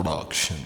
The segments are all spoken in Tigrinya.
Production.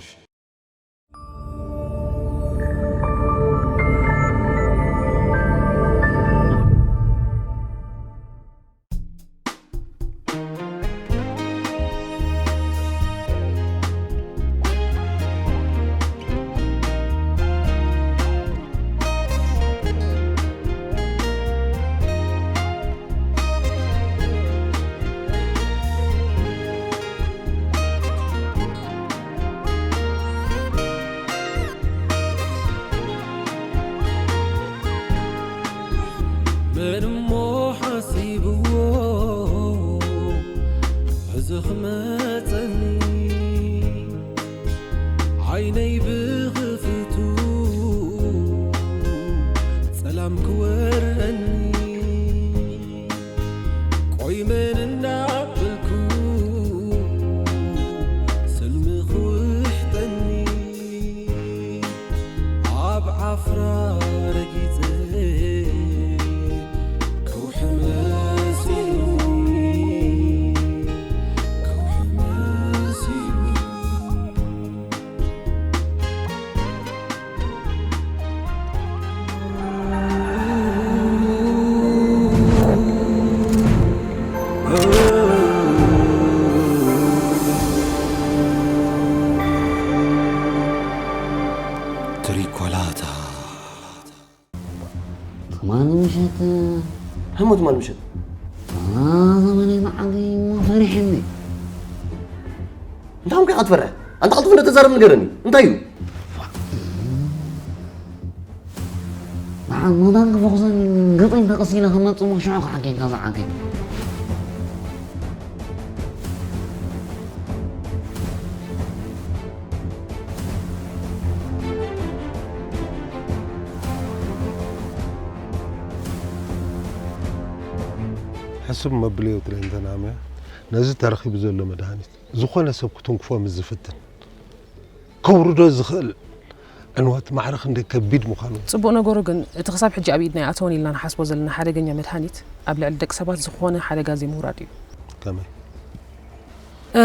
መን እሞ ሓሲብዎ ሕዚ ክመጸኒ ዓይነይ ብኽፍቱ ጸላም ክወረኒ ቆይ መን እንዳበልኩ ሰልሚ ክውሕጠኒ ኣብ ዓፍራ ረጊጸ ከውሒ መሲሉኒ ከውሒ መሲሉኒ ትሪኮላታ ትማሊ ምሸት ህሞት ማል ምሸት ኣዛ ዘመነይ መዓገይ እሞ ፈሪሐኒ። እንታይ ኾንካ ኢኻ ትፈርሕ? ኣንታ ቀልጥፍ እንደ ተዛረብ ንገረኒ። እንታይ እዩ? ንዓ ሞዳን ክፈኹሰን ገጠኝ ተቐሲለ ክመጽእ እሞ ሽዑ ክዓገኝ ከዛ ዓገኝ። ሕስብ መብልዮ ትለይ እንተናምያ ነዚ ተረኺቡ ዘሎ መድሃኒት ዝኾነ ሰብ ክትንክፎ ምስ ዝፍትን ከውርዶ ዝኽእል ዕንወት ማዕረ ክንደይ ከቢድ ምዃኑ። ጽቡቕ ነገሩ ግን፣ እቲ ክሳብ ሕጂ ኣብ ኢድና ኣይኣተወን ኢልና ንሓስቦ ዘለና ሓደገኛ መድሃኒት ኣብ ልዕሊ ደቂ ሰባት ዝኾነ ሓደጋ ዘይምውራድ እዩ። ከመይ? እ፣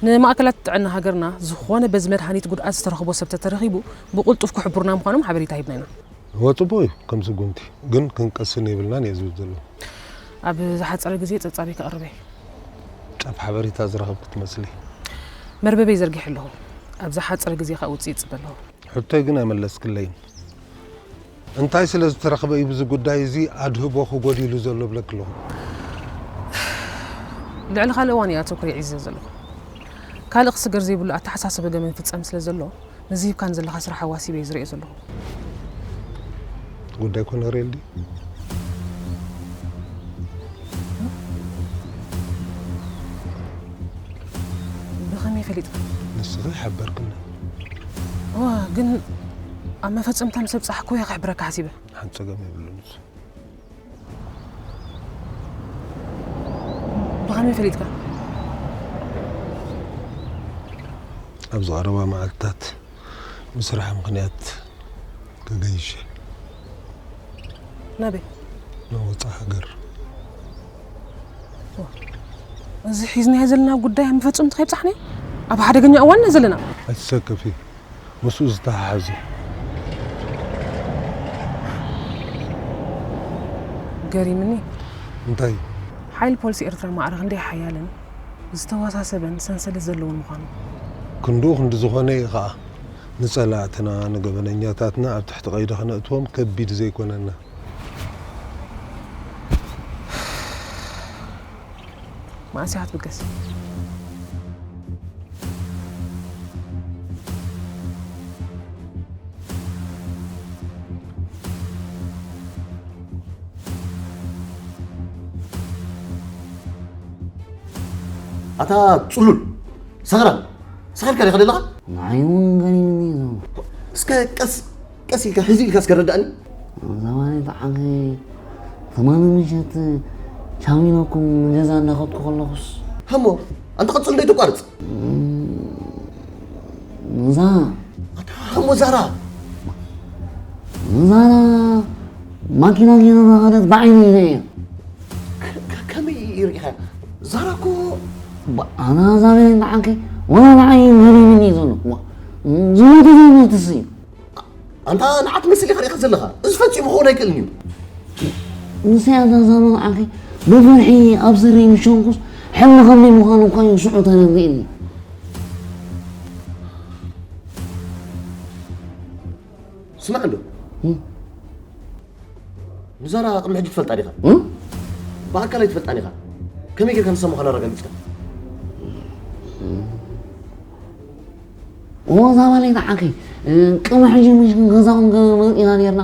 ንማእከላት ጥዕና ሃገርና ዝኾነ በዚ መድሃኒት ጉድኣት ዝተረኽቦ ሰብ ተተረኺቡ ብቕልጡፍ ክሕብሩና ምዃኖም ሓበሬታ ሂብና ኢና። እወ፣ ጽቡቕ እዩ ከም ስጉምቲ፣ ግን ክንቀስን የብልናን እየ ዝብል ዘለኹ። ኣብ ዝሓጸረ ግዜ ጸብጻበይ ከቕርብ እየ። ጫፍ ሓበሬታ ዝረኸብኩ ትመስሊ። መርበበይ ዘርጊሐ ኣለኹ። ኣብ ዝሓጸረ ግዜ ከኣ ውጽኢት እጽበ ኣለኹ። ሕቶይ ግን ኣይመለስክለይን። እንታይ ስለ ዝተረኽበ እዩ ብዚ ጉዳይ እዚ ኣድህቦ ክጎዲሉ ዘሎ እብለኪ ኣለኹ። ልዕሊ ካልእ እዋን እየ ኣተኩረ ሒዘ ዘለኹ። ካልእ ክስገር ዘይብሉ ኣተሓሳስበ ገመን ፍጸም ስለ ዘሎ፣ ነዚ ሂብካኒ ዘለኻ ስራሕ ኣዋሲበ እየ ዝርእዮ ዘለኹ። ጉዳይ ኮነሬል ድዩ? ብኸመይ ፈሊጥካ? ንስኺ ሓበርክና። እዋ፣ ግን ኣብ መፈጸምታ ምስ ኣብጻሕኩ እየ ክሕብረካ ሓሲበ። ሓንቲ ጸገም የብሉን እሱ። ብኸመይ ፈሊጥካ? ኣብዚ ቀረባ መዓልትታት ብስራሕ ምኽንያት ተገይሸ። ናበይ? ናብ ወጻኢ ሃገር። ዋ፣ እዚ ሒዝናዮ ዘለና ጉዳይ ኣብ መፈጸምቱ ከይብጻሕና ኣብ ሓደገኛ እዋን ኢና ዘለና። ኣይትሰከፊ፣ ምስኡ ዝተሓሓዝ እዩ። ገሪምኒ። እንታይ? ሓይሊ ፖሊስ ኤርትራ ማዕረ ክንደይ ሓያልን ዝተወሳሰበን ሰንሰለት ዘለዎን ምዃኑ። ክንድኡ ክንዲ ዝኾነ እዩ ኸኣ፣ ንጸላእትና፣ ንገበነኛታትና ኣብ ትሕቲ ቀይዲ ከነእትዎም ከቢድ ዘይኮነና። መዓስ ኢኻ ትብገስ? ኣታ ጽሉል፣ ሰኽራን፣ ሰኺርካ ዲኻ ዘለኻ? ንዓይ እውን ገሪምኒ እዩ። እስከ ቀስ ቀስ ኢልካ፣ ህዝእ ኢልካ እስከ ረዳእኒ። እዛ ማለት ዓኺ፣ ትማሊ ምሸት ሻው ኢለኩም ንገዛ እንዳኸድኩ ከለኹስ። ሃሞ፣ ኣንታ ቀጽል፣ ደይተቋርጽ። እዛ። ኣታ ሃሞ ዛራ። ዛራ ማኪና ገይራ እናኸደት ብዓይነይ ርእየ። ከ-፣ ከ-፣ ከመይ ርኢኻ? ዛራ እኮ ብ-፣ ኣና ዛራ እንዳ ዓንከ ወላ ንዓይ ገሪሙኒ እዩ ዘሎ። ዋ፣ ዝሞተ ዘይሞትስ እዩ። ኣንታ ንዓት መስል ኢኻ ርኢኻ ዘለኻ። እዚ ፈጺሙ ክኸውን ኣይክእልን እዩ። ንስያ እዛ መርዓኺ ብፍርሒ ኣብ ስረይ ምስ ሸንኩስ ሕልሚ ከመይ ምዃኑ እኳ እዩ ሽዑ ተረዲእኒ። ስማዕ እንዶ። እም? ንዛራ ቅድሚ ሕጂ ትፈልጣ ዲኻ? እም? ብኣካል ኣይትፈልጣን ኢኻ። ከመይ ጌርካ ንሳ ምዃና ኣረጋጊጽካ? እዎ፣ እዛ ማለይ ተዓከይ፣ እ፣ ቅድሚ ሕጂ ምሽ ገዛኹም ገ-፣ መፂና ኔርና።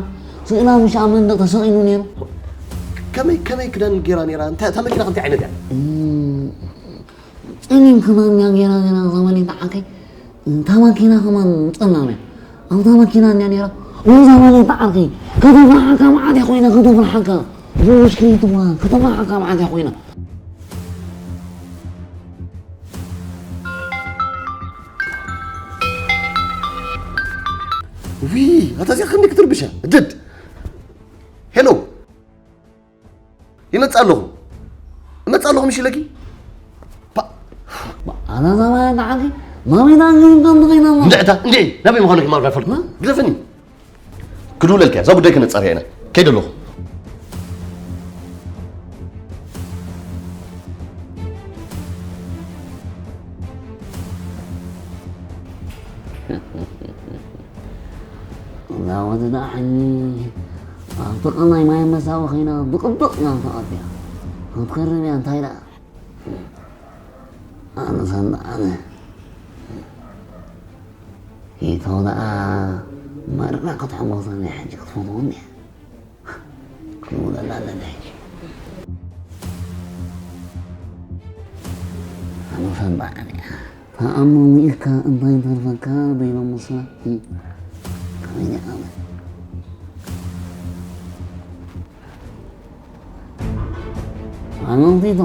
ስእላ ምሽ ኣብ መንደቕ ተሰቒሉ ኔሩ። ከመይ፣ ከመይ ክዳን ጌራ ኔራ? እንታይ፣ እታ መኪና ከ እንታይ ዓይነት እያ? እም፣ ጸሊም ክዳን እያ ጌራ ኔራ እዛ ማለይ ተዓከይ። እታ ማኪና ከማን ጸላም እያ። ኣብታ ማኪና እያ ኔራ። እዛ ማለይ ተዓከይ፣ ከተፍርሓካ መዓት እያ ኮይና፣ ከተፍርሓካ። ብሽክሪት እዋ፣ ከተፍርሓካ መዓት እያ ኮይና። ውይ፣ ኣታ እዚኣ ከመይ ክትርብሻ? እድድ። ሄሎ። ይመጽእ ኣለኹ። እመጽእ ኣለኹ ምሽ ኢለኪ? ፓ-፣ ኣታ እዛ ማለይ ተዓከይ፣ ማሚና ግን ከም ትኸይና ኣሎ። እንድዕታ፣ እንድዒ፣ ናበይ ምዃንኪ ማርጋ ይፈልኩ። እ? ግደፍኒ። ክድውለልካ እያ፣ እዛ ጉዳይ ክነጻርያ ኢና። ከይደ ኣለኹ። እዛ ወዲ ደኣ ሕጂ ኣብ ጥቓ ናይ ማይ መሳዊ ኸይና ብቕብቕ ኢላ ተቐቢያ። ክትገርም እያ፣ እንታይ ደኣ? ኣነ ሰንበ ኣነ። ሂቶ ደኣ መሪራ ክትሕጎሰኒ ሕጂ ክትፈትወኒ እያ። ክውለላ ኣለና ሕጂ። ኣነ ሰንበ ኣነ እያ። ተኣምር ርኢኻ እንታይ ይተርፈካ በይኖም ምስላ። እም። ከመይ ደኣ ኣነ? ኣመንቲቶ።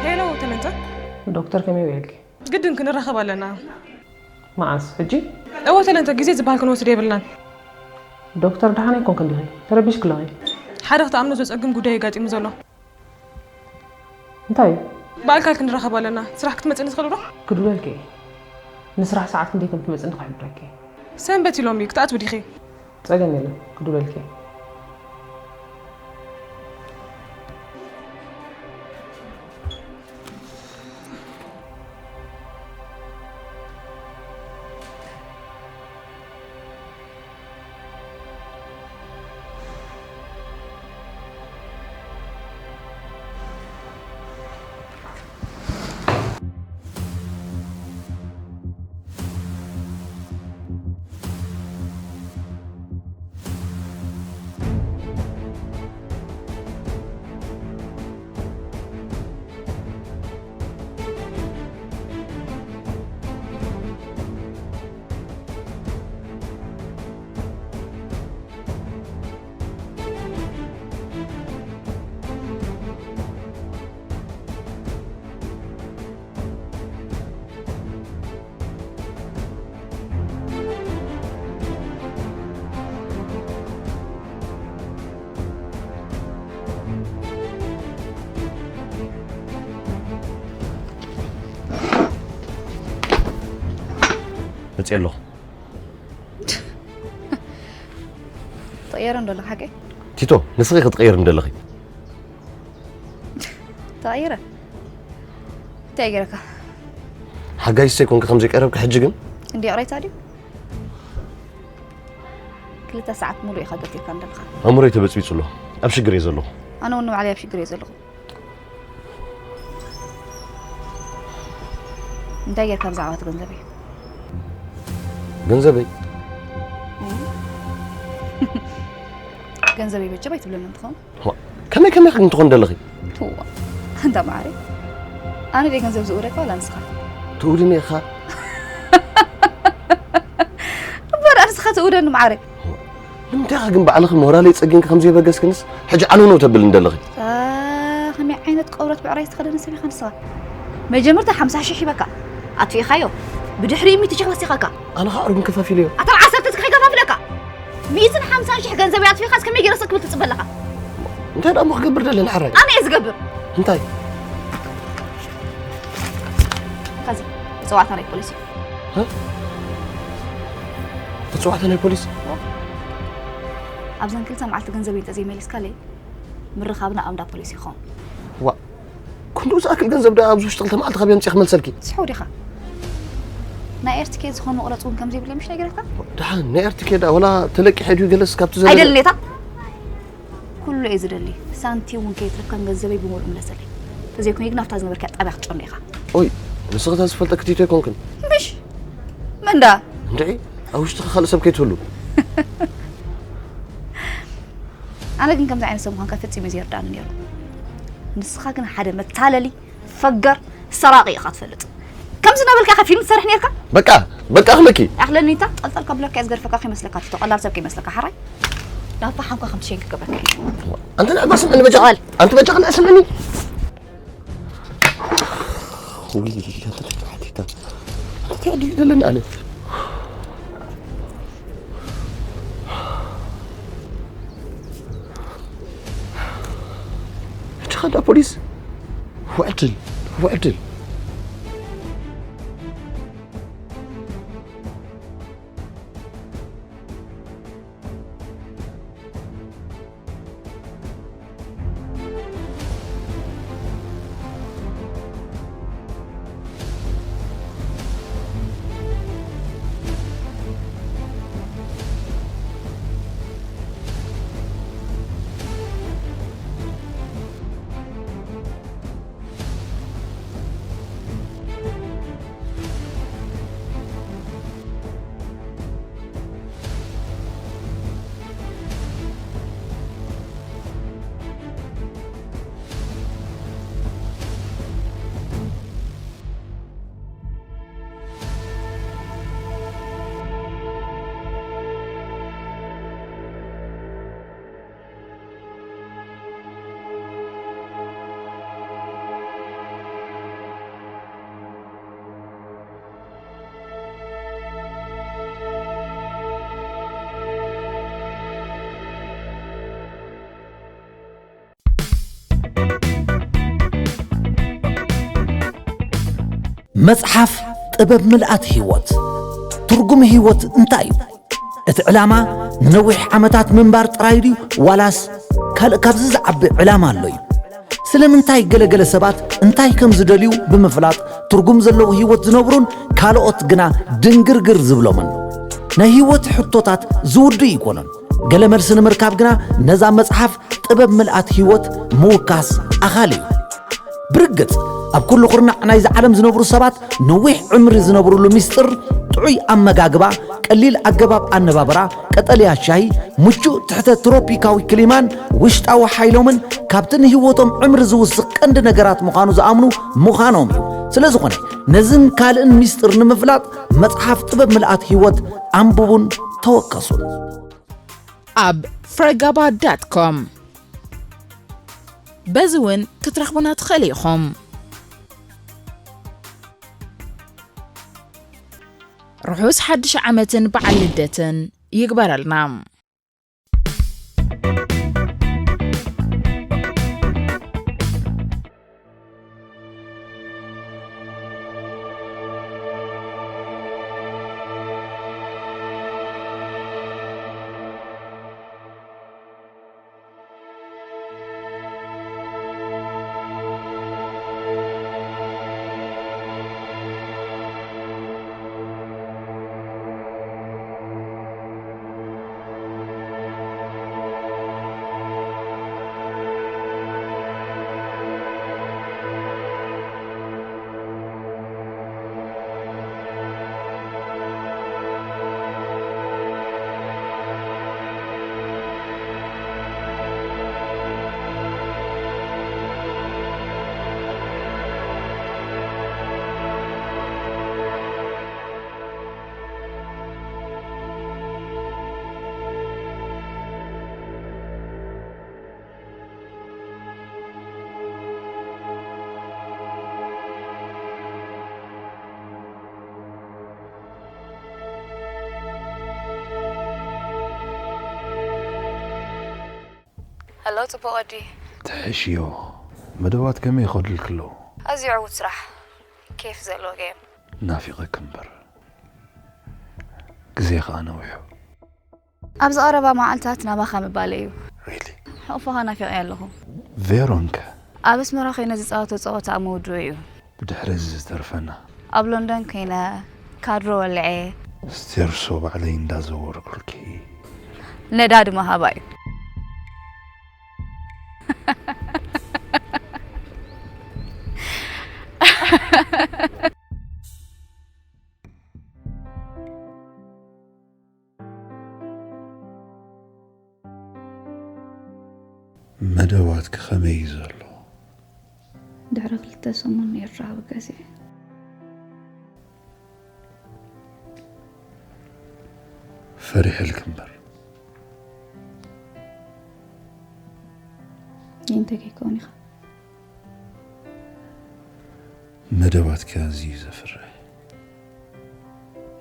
ሄሎ ተመንተ። ዶክተር ከመይ ውዒልኪ? ግድን ክንራኸብ ኣለና። መዓስ? ሕጂ? እወ ተለንተ፣ ግዜ ዝበሃል ክንወስድ የብልናን። ዶክተር ደሓን ኣይኮንክን ዲኺ? ተረቢሽኪ ኣለኺ። ሓደ ክትኣምኖ ዘጸግም ጉዳይ እዩ ኣጋጢሙ ዘሎ። እንታይ እዩ? ብኣካል ክንራኸብ ኣለና። ስራሕ ክትመጽእኒ ትኽእሊ ዶ? ክድውለልኪ እየ። ንስራሕ ሰዓት ክንደይ ከም ትመጽእኒ ክሕብረኪ እየ። ሰንበት ኢሎም እዩ፣ ክትኣትዊ ዲኺ? ጸገም የለን፣ ክድውለልኪ እየ። መፅእ ኣለኹ። ትቕየረ እንደለኻ ሓቀይ? ቲቶ፣ ንስኺ ክትቕየር እንደለኺ። ትቕየረ? እንታይ ገይረካ? ሓጋይሰይ ኮንካ ከምዘይቀረብካ ሕጂ ግን? እንዲ ይቕሬታ ድዩ? ክልተ ሰዓት ሙሉእ ኢኻ ገፊርካ እንደለኻ። ኣእምሮይ ተበፅቢፁ ኣሎ። ኣብ ሽግር እየ ዘለኹ። ኣነ እውን ንባዕለይ ኣብ ሽግር እየ ዘለኹ። እንታይ ጌርካ ብዛዕባ እቲ ገንዘበይ? ገንዘበይ? ገንዘበይ በጀብ ኣይትብለኒ እንትኸውን? ከመይ ከመይ ግን ትኾን ደለኺ? ትዋ እንዳ ማዕረ ኣነ ደይ ገንዘብ ዝእውደካ ዋላ ንስኻ? ትእውድኒ ኢኻ? እምበር ኣንስኻ ትእውደኒ ማዕረ። ንምንታይ ኢኻ ግን ባዕልኺ ሞራለይ ጸጊንኪ ከም ዘይበገስክንስ ሕጂ ዓነውነው ተብል እንደለኺ? ከመይ ዓይነት ቆብረት ብዕራይ ዝተኸደነ ሰብ ኢኻ ንስኻ? መጀመርታ ሓምሳ ሽሕ ሂበካ ኣጥፊእኻዮ፣ ብድሕሪኡ ሚእቲ ሽሕ ወሲኸካ። ኣነ ኸኣ ርጉም ከፋፊለዮ። ኣታ ዓሰርተ እስከ ከይከፋፍለካ ሚእትን ሓምሳን ሽሕ ገንዘብ ኣጥፊእኻስ ከመይ ገይረ ሰክብል ትጽበለኻ? እንታይ ደኣ እሞ ክገብር ደለና ሓራይ? ኣነ እየ ዝገብር። እንታይ? ከዚ መጸዋዕታ ናይ ፖሊስ እዩ። መጽዋዕታ ናይ ፖሊስ? ኣብዘን ክልተ መዓልቲ ገንዘበይ እንተዘይመሊስካለይ ምርኻብና ኣብ እንዳ ፖሊስ ይኸውን። ዋ፣ ክንድኡ ዝኣክል ገንዘብ ደኣ ኣብዚ ውሽጢ ክልተ መዓልቲ ካበይ ኣምጺእ ክመልሰልኪ? ስሕው ዲኻ? ናይ ኤር ትኬት ዝኾነ መቑረፂ እውን ከምዘይብለይ ምሽ ነጊረካ? ደሓን ናይ ኤር ትኬት ደኣ ወላ ተለቂሐ ድዩ ገለስ ካብቲ ዘሎ? ኣይደልን እታ ኩሉ እየ ዝደሊ። ሳንቲም እውን ከየትረፍካን ገንዘበይ ብምሉእ ምለሰለይ። ተዘይኮይኑ ግን ኣብታ ዝነበርካያ ጣብያ ክትጨኑ ኢኻ። ኦይ፣ ንስኺ እታ ዝፈልጠኪ ቲቶ ኣይኮንክን። ምሽ? መን ደኣ? እንድዒ፣ ኣብ ውሽጥኺ ካልእ ሰብ ከይትህሉ። ኣነ ግን ከምዚ ዓይነት ሰብ ምዃንካ ፈጺሙ እዩ ዘይርድኣኒ ነይሩ። ንስኻ ግን ሓደ መታለሊ፣ ፈገር፣ ሰራቒ ኢኻ ትፈልጥ። ከምዚ እናበልካ ኢኻ ፊልም ትሰርሕ ነይርካ? በቃ፣ በቃ ክለኪ። ኣኽለኒ እንታ ጠልጠል ከብለካ እየ ዝገርፈካ ከይመስለካ ቲቶ፣ ቀላል ሰብ ከይመስለካ ሓራይ። ናብ ፈሓምካ ከም ትሸይን ክገብረካ እየ። ኣንቲ ንዕባ ስምዕኒ በጃ። ጆል። ኣንቲ በጃ ክልኣ ስምዕኒ። ውይ፣ ኣንቲ ደቂ ሓቲታ። ኣንቲ ኣድዩ ዘለና ኣነ። እቲ ኸዳ ፖሊስ። ውዕድል፣ ውዕድል። መጽሓፍ ጥበብ ምልኣት ህይወት። ትርጉም ህይወት እንታይ እዩ? እቲ ዕላማ ንነዊሕ ዓመታት ምንባር ጥራይ ድዩ ዋላስ ካልእ ካብዚ ዝዓቢ ዕላማ ኣሎ እዩ? ስለምንታይ ገለገለ ሰባት እንታይ ከም ዝደልዩ ብምፍላጥ ትርጉም ዘለዎ ህይወት ዝነብሩን ካልኦት ግና ድንግርግር ዝብሎምን? ናይ ህይወት ሕቶታት ዝውዱ ኣይኮኑን። ገለ መልሲ ንምርካብ ግና ነዛ መጽሓፍ ጥበብ ምልኣት ህይወት ምውካስ ኣኻሊ እዩ። ብርግጽ ኣብ ኩሉ ኩርናዕ ናይዚ ዓለም ዝነብሩ ሰባት ነዊሕ ዕምሪ ዝነብሩሉ ምስጢር ጥዑይ ኣመጋግባ፣ ቀሊል ኣገባብ ኣነባብራ፣ ቀጠልያ ሻሂ፣ ምቹእ ትሕተ ትሮፒካዊ ክሊማን ውሽጣዊ ሓይሎምን ካብቲ ንህይወቶም ዕምሪ ዝውስኽ ቀንዲ ነገራት ምዃኑ ዝኣምኑ ምዃኖም እዩ። ስለ ዝኾነ ነዝን ካልእን ምስጢር ንምፍላጥ መጽሓፍ ጥበብ ምልኣት ህይወት ኣንብቡን ተወከሱን። ኣብ fragaba dot com በዚ እውን ክትረኽቡና ትኽእሉ ኢኹም። ርሑስ ሓድሽ ዓመትን በዓል ልደትን ይግበረልና። ኣሎ ጽቡቕ ወዲ። ትሕሽዮ። መደባት ከመይ ይኸዱልኪ ኣለዉ? ኣዝዩ ዕዉት ስራሕ። ኬፍ ዘለዎ ጌም። ናፊቐኪ እምበር ግዜ ኸኣ ነዊሑ። ኣብዚ ቀረባ መዓልታት ናባኻ ምባለይ እዩ። ሪሊ? ሕቑፎኻ ናፊቐዮ ኣለኹ። ቬሮንከ? ኣብ ኣስመራ ኮይነ ዝጻወቶ ጸወታ ኣብ ምውድኡ እዩ። ብድሕሪ እዚ ዝተርፈና። ኣብ ሎንደን ኮይነ ካድሮ ወልዐ። ስቴርሶ ባዕለይ እንዳዘወርኩልኪ። ነዳዲ ምሃባ እዩ። መደባትኪ ከመይ እዩ ዘሎ? ድሕሪ ክልተ ሰሙን ኤርትራ ክብገስ እየ። ፈሪሐልኪ እምበር። ይንተ ከይከውን ኢኻ። መደባትኪ ኣዝዩ ዘፍርሕ።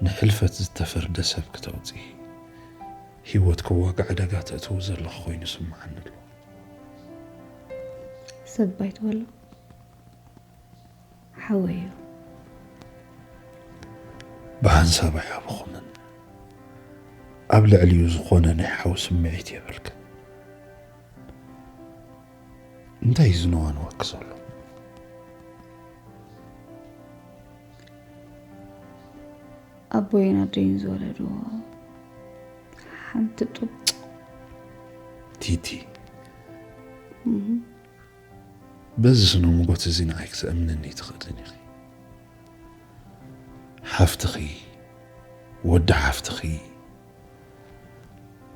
ንሕልፈት ዝተፈርደ ሰብ ክተውጺ፣ ህይወት ክዋጋዕ ዕዳጋ ተእትዊ ዘለኺ ኮይኑ ስምዓኒ ኣሎ። ሰብ ባይትበሎ ሓወይ እዩ። ብሓንሳብ ኣይሃብኹምን። ኣብ ልዕሊኡ ዝኾነ ናይ ሓው ስምዒት የብልክን። እንታይ እዩ ዝነዋንወኪ ዘሎ? ኣቦይን ኣደይን ዝወለድዎ ሓንቲ ጡብ። ቲቲ፣ እህ። በዚ ስነ ምጎት እዚ ንዓይ ክተእምንኒ ትኽእልን ኢኺ። ሓፍትኺ፣ ወዲ ሓፍትኺ፣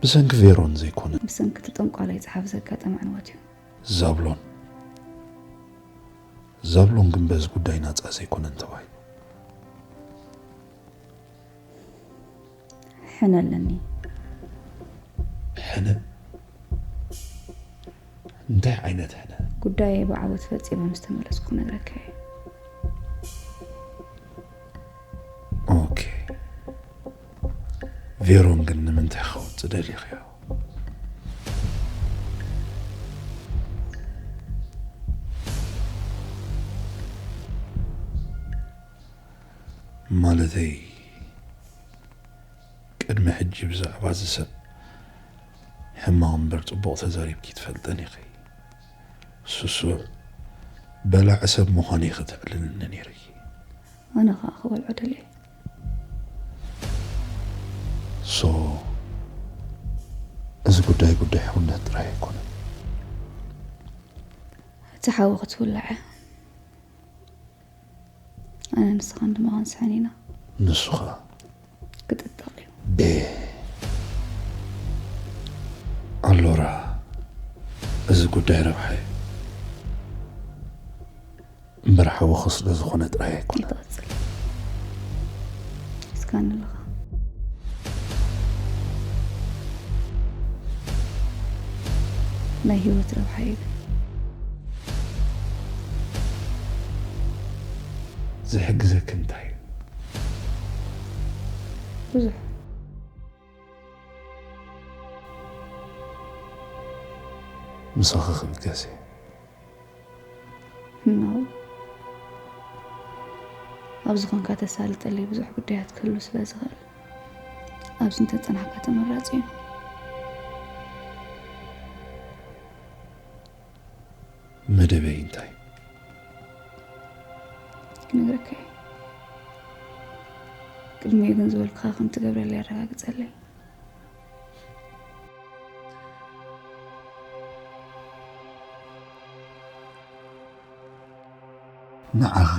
ብሰንኪ ቬሮን ዘይኮነ። ብሰንኪ እቲ ጠንቋላይ ጸሓፊ ዘጋጠመ ዕንወት እዩ። ዛብሎን። ዛብሎን ግን በዚ ጉዳይ ናጻ ዘይኮነን ተባሂሉ። ሕነ ኣለኒ። ሕነ? እንታይ ዓይነት ሕነ? ጉዳየይ ብዓወት ፈጺመ ምስ ተመለስኩ ክነግረካ እየ። ኦኬ። ቬሮን ግን ንምንታይ ክወጽእ ደሊኽዮ? ማለተይ ቅድሚ ሕጂ ብዛዕባ እዚ ሰብ ሕማቕ እምበር ጽቡቕ ተዛሪብኪ ትፈልጠን ኢኺ። ስሱዕ በላዕ ሰብ ምዃነይ ከተዕልልኒ ነይርኪ። ኣነ ኸኣ ክበልዖ ደልየ። ሶ እዚ ጉዳይ ጉዳይ ሕውነት ጥራይ ኣይኮነን። እቲ ሓዊ ክትውልዐ ኣነ ንስኻን ድማ ክንስሕን ኢና። ንሱ ኸኣ ክጥጠቕ እዩ። ቤ ኣሎራ፣ እዚ ጉዳይ ረብሓ እዩ እምበር ሓወኺ ስለ ዝኾነ ጥራይ ኣይኮነ። ይትቐጽል። እስካ ንለኻ ናይ ህይወት ረብሓ እዩ። ዝሕግዘኪ እንታይ እዩ? ብዙሕ። ምሳኺ ክብገስ እየ። No። ኣብዚ ኾንካ ተሳልጠለይ ብዙሕ ጉዳያት ክህሉ ስለ ዝኽእል ኣብዚ እንተጸናሕካ ተመራጺ እዩ። መደበይ እንታይ? ክነግረካ እየ። ቅድሚኡ ግን ዝበልኩኻ ከም ትገብረለይ ኣረጋግጸለይ። ንዓኺ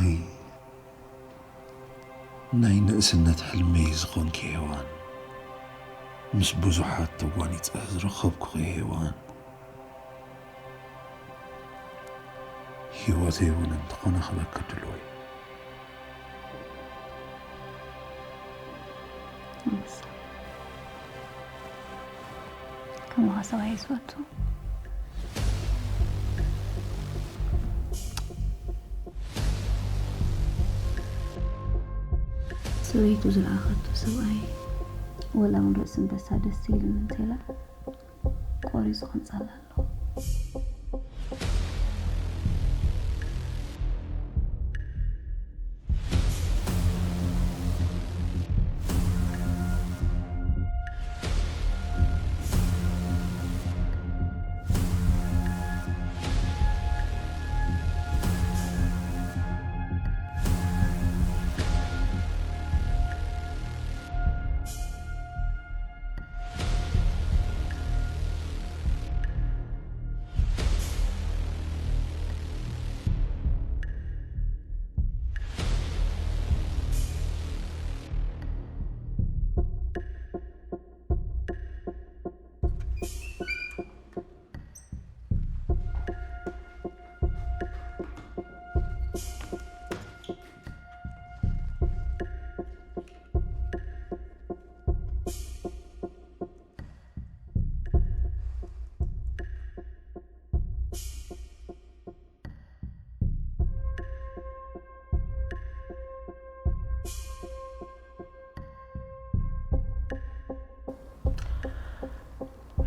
ናይ ንእስነት ሕልመይ ዝኾንኪ ሄዋን፣ ምስ ብዙሓት ተጓኒጸ ዝረኸብኩኺ ሄዋን፣ ህይወተይ እውን እንተኾነ ክበኪ ድሉው እየ። ከማኻ ሰብኣይ ዝፈቱ። ሰበይቱ ዝለኣኸቶ ሰብኣይ ወላ እውን ርእሲ እንበሳ ደስ ይብል እንተላ ቆሪፁ ከምፅኣላ ኣለዎ።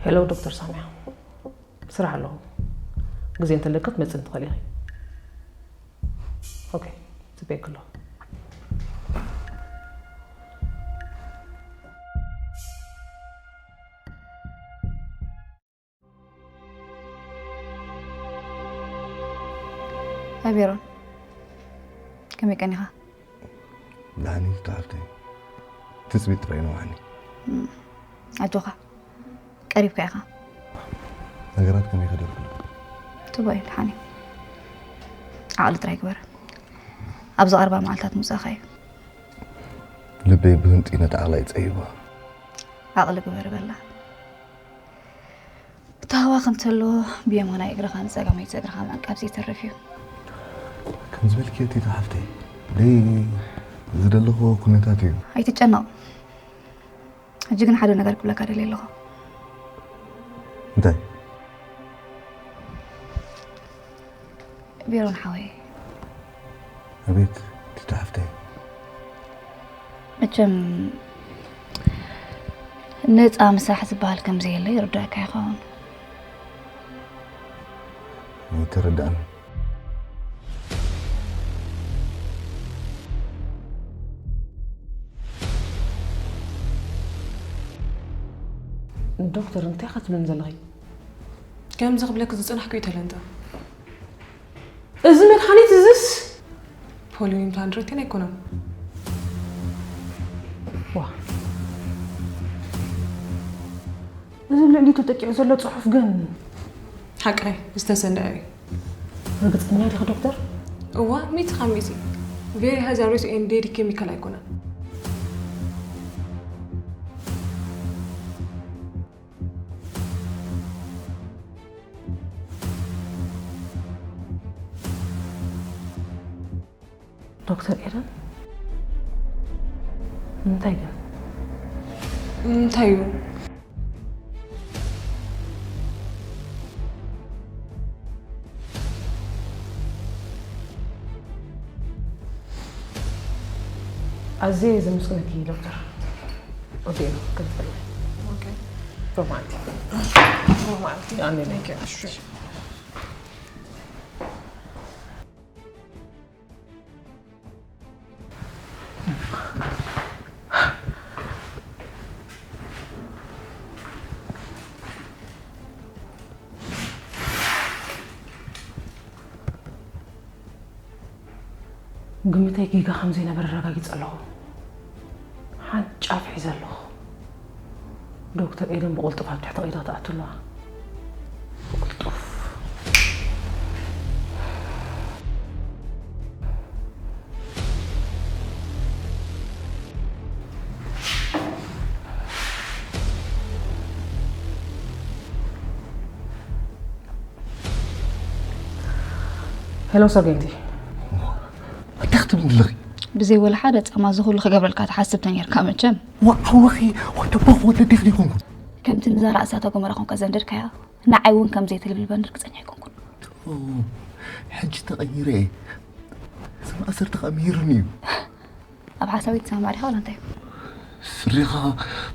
ሄሎ ዶክተር ሳሚያ፣ ስራሕ ኣለኹ። ግዜ እንተለኪ ክትመጽእኒ ትኽእሊ ኢኺ። ኦኬ፣ ጽበየኪ ኣለኹ። ኣይ ሜሮን፣ ከመይ ቀኒኻ? ደሓን እዩ ትሓፍተይ። ትጽቢት ጥራይ ነውሓኒ። ኣጆኻ፣ ቀሪብካ ኢኻ። ነገራት ከመይ ከደርኩ? ጽቡቕ እዩ፣ ደሓን እዩ። ዓቕሊ ጥራይ ግበር። ኣብዚ ቀረባ መዓልታት ምውጻእኻ እዩ። ልበይ ብህንጢ ነቲ ዓቕላ ይጸይቦ። ዓቕሊ ግበር በላ። እቲ ሃዋ ከም ተሎ ብየማናይ እግርኻ ንጸጋማይ እግርኻ ምዕቃብ ዘይተርፍ እዩ። ከም ዝበልክዮ ቲቶ ሓፍተይ፣ ደይ ዝደለኹዎ ኩነታት እዩ። ኣይትጨነቕ። ሕጂ ግን ሓደ ነገር ክብለካ ደልየ ኣለኹ። እንታይ? ሜሮን ሓወይ። ኣቤት ቲቶ ሓፍተይ። መቸም ነፃ ምሳሕ ዝበሃል ከም ዘየለ ይርዳእካ ይኸውን። ኣይተረዳእን። ዶክተር እንታይ ኢኻ ትብለኒ ዘለኺ? ከምዚ ክብለኪ ዝጸናሕኩ እዩ ተለንተ። እዚ መድሓኒት እዝስ ፖሊዮን ፕላንድረቲን ኣይኮነን። ዋ፣ እዚ ልዕሊ ተጠቂዑ ዘሎ ጽሑፍ ግን ሓቀይ ዝተሰነዐ እዩ። ርግጸኛ ዲኺ ዶክተር? እዋ ሚእቲ ካብ ሚእቲ። ቬሪ ሃዛርደስ ኤንድ ዴድሊ ኬሚካል ኣይኮነን። ዶክተር ኤደን እንታይ ግን እንታይ እዩ? ኣዝየ ዘመስግነኪ ዶክተር። ወዲኤ ነው ክትፈልጊ። ሮማንቲ ሮማንቲ ኣነ ነኝ። ግምተይ ጌጋ ከም ዘይነበረ ኣረጋጊጸ ኣለኹ። ሓንቲ ጫፍ ሒዘ ኣለኹ። ዶክተር ኤደን ብቕልጡፍ ኣብ ትሕቲ ቀይዲ ክትኣቱ ኣለዋ። ብቕልጡፍ። ሄሎ ሰርጌንቲ። እንታይ ክትብል ኣለኺ? ብዘይ ወላ ሓደ ጻማ እዚ ኩሉ ክገብረልካ ትሓስብ ተነርካ መቸም። ዋዕወኺ ወደ ቦኽ ወደ ዲኽ ዲኹንኩ። ከምቲ ንዛ ራእሲ እሳተ ጎመራ ኮንካ ዘንደድካያ ንዓይ እውን ከም ዘይትልብልበኒ ርግጸኛ ኣይኮንኩን። ሕጂ ተቐይረ እየ። እዚ ማእሰርቲ ከኣ ምሂሩኒ እዩ። ኣብ ሓሳበይ ትሰማማዕ ዲኻ ዋላ እንታይ? ስሪኻ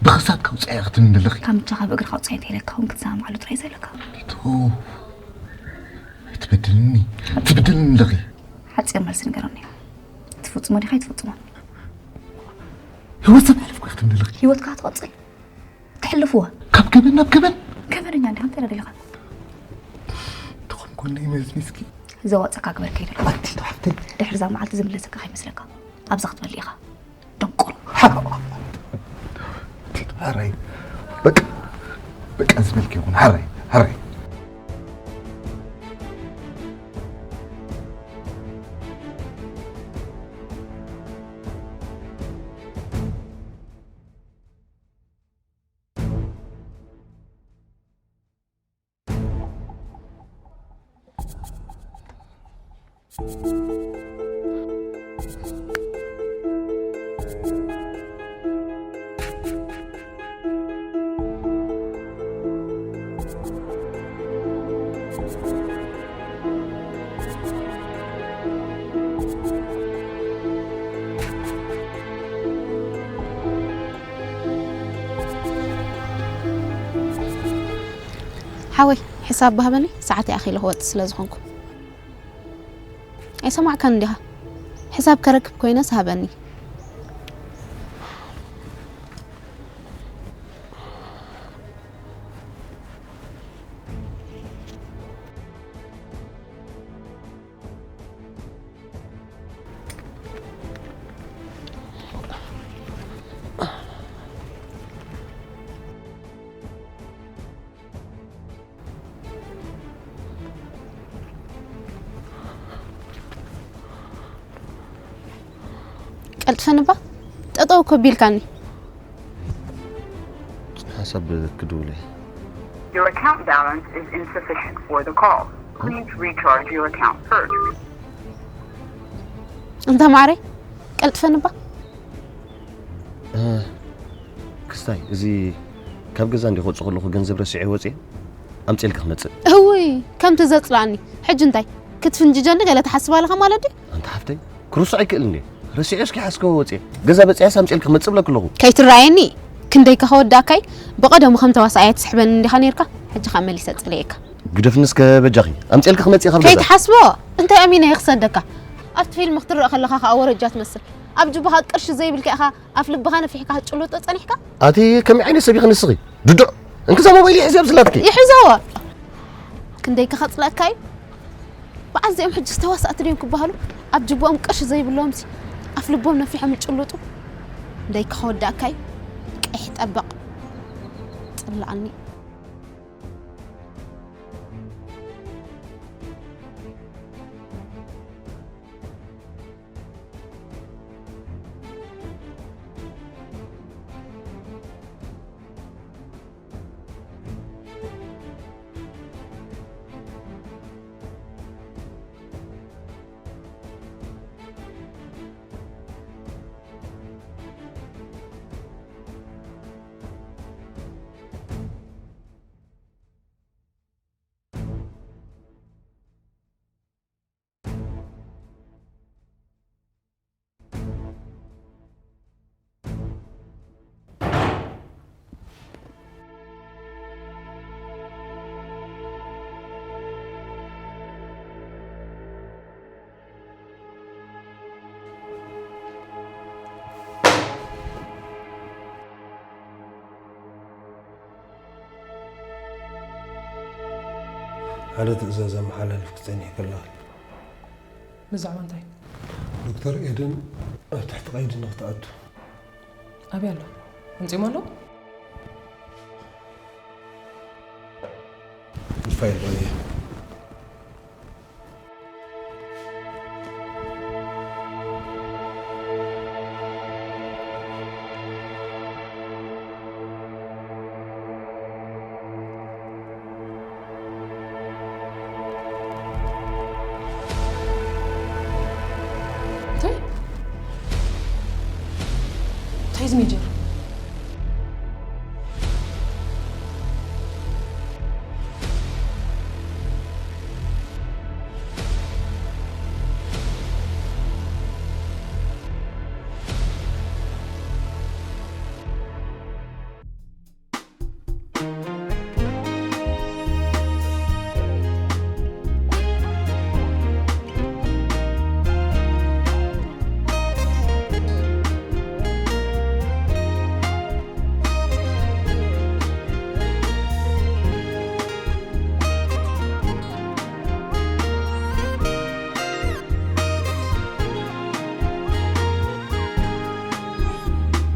ብኽሳድ ካውፅያ ክትብል ኣለኺ። ካብ ምቻኻ ብእግርኻ ውፅያ እንተኢለካ እውን ክትሰማማዕሉ ጥራይ ዘለካ። ቶ ኣይትበድልኒ፣ ትበድልኒ ኣለኺ። ሓፂር መልሲ ንገረኒ። ትፍፅሞ ዲኻ ኣይትፍፅሞን? ህይወት ሰብ ሕልፍ እኮ ክትብል ኣለኺ። ህይወትካ ትቐፅል። ተሕልፍዋ። ካብ ገበን ናብ ገበን። ገበነኛ እንዲኻ እንታይ ደሊኻ? ትኾን ጎነይ መዝሚዝኪ። ዘዋፀካ ግበር ከይደ። ኣቲ ተሓፍተይ። ድሕሪ እዛ መዓልቲ ዝምለሰካ ከይመስለካ። ኣብዛ ክትበል ኢኻ። ደንቆሮ። ሓራይ። በቃ በቃ ዝበልክ ይኹን። ሓራይ ሓራይ። ሓወይ፣ ሕሳብ ባህበኒ፣ ሰዓት ይኣኺለ ክወጽእ ስለ ዝኾንኩ። ኣይሰማዕካን እንዲኻ? ሕሳብ ከረክብ ኮይነስ ሃበኒ። ቀልጥፈንባ፣ ጠጠው እኮ ቢልካኒ። ሓሳብ ክድውለ። Your account balance is insufficient for the call. Please recharge your account first. እንተ ማዕረይ፣ ቀልጥፈንባ። እ፣ ክስታይ፣ እዚ ካብ ገዛ እንዲ ክወጽእ ከለኹ ገንዘብ ረሲዐ ወጽየ፣ ኣምጽኤልኪ ክመጽእ። እውይ፣ ከምቲ ዘጽላኣኒ። ሕጂ እንታይ? ክትፍንጅጀኒ ገለ ትሓስብ ኣለኻ ማለት ድዩ? ኣንታ ሓፍተይ፣ ክርሶ ኣይክእልን እየ። ረሲዐ እስኪ ሓስከዎ ወጽየ። ገዛ በጺሐስ ኣምጽኤልኪ ክመጽእ ብለኪ ኣለኹ። ከይትረኣየኒ፣ ክንደይካ ከወዳእካይ፣ ብቐደሙ ከም ተዋሳኣይ ትስሕበኒ እንዲኻ ነይርካ፣ ሕጂ ኸኣ መሊሰ ጽልኤካ። ግደፍኒ እስከ በጃኺ፣ ኣምጽኤልኪ ክመጽእ ካብ ገዛ። ከይትሓስቦ፣ እንታይ ኣሚነ እየ ክሰደካ? ኣብቲ ፊልም ክትረአ ከለኻ ኸኣ ወረጃ ትመስል። ኣብ ጅባኻ ቅርሺ ዘይብልካ ኢኻ፣ ኣፍ ልብኻ ነፊሕካ ክትጭልጦ ጸኒሕካ? ኣቲ ከመይ ዓይነት ሰብ ኢኺ ንስኺ? ድዱዕ! እንክዛ ሞባይል ይሕዚ ኣብ ስላትኪ። ይሕዘዋ! ክንደይ ከኸጽለእካ እዩ? በዓል እዚኦም ሕጂ ዝተዋሳእቲ ድዮም ክበሃሉ? ኣብ ጅቦኦም ቅርሺ ዘይብሎምሲ ኣፍ ልቦም ነፊሖም ይጭልጡ። ክንደይ ከኸወዳእካ እዩ? ቀይሕ ጠበቕ። ጽላኣኒ። ሓደ ትእዛዝ ኣመሓላልፍ ክጸኒሕ ከለኻ። ብዛዕባ እንታይ? ዶክተር ኤደን ኣብ ትሕቲ ቀይዲ ንክትኣቱ። ኣበይ ኣሎ? ኣምጺኦም ኣለዉ? ፋይል ባየ። እንታይ? እንታይ እዚ ሜጀር?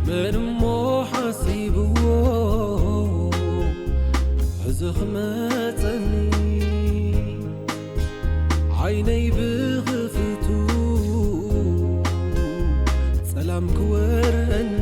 መን እሞ ሓሲብዎ ሕዚ ክመጸኒ ዓይነይ ብኽፍቱ ጸላም ክወረኒ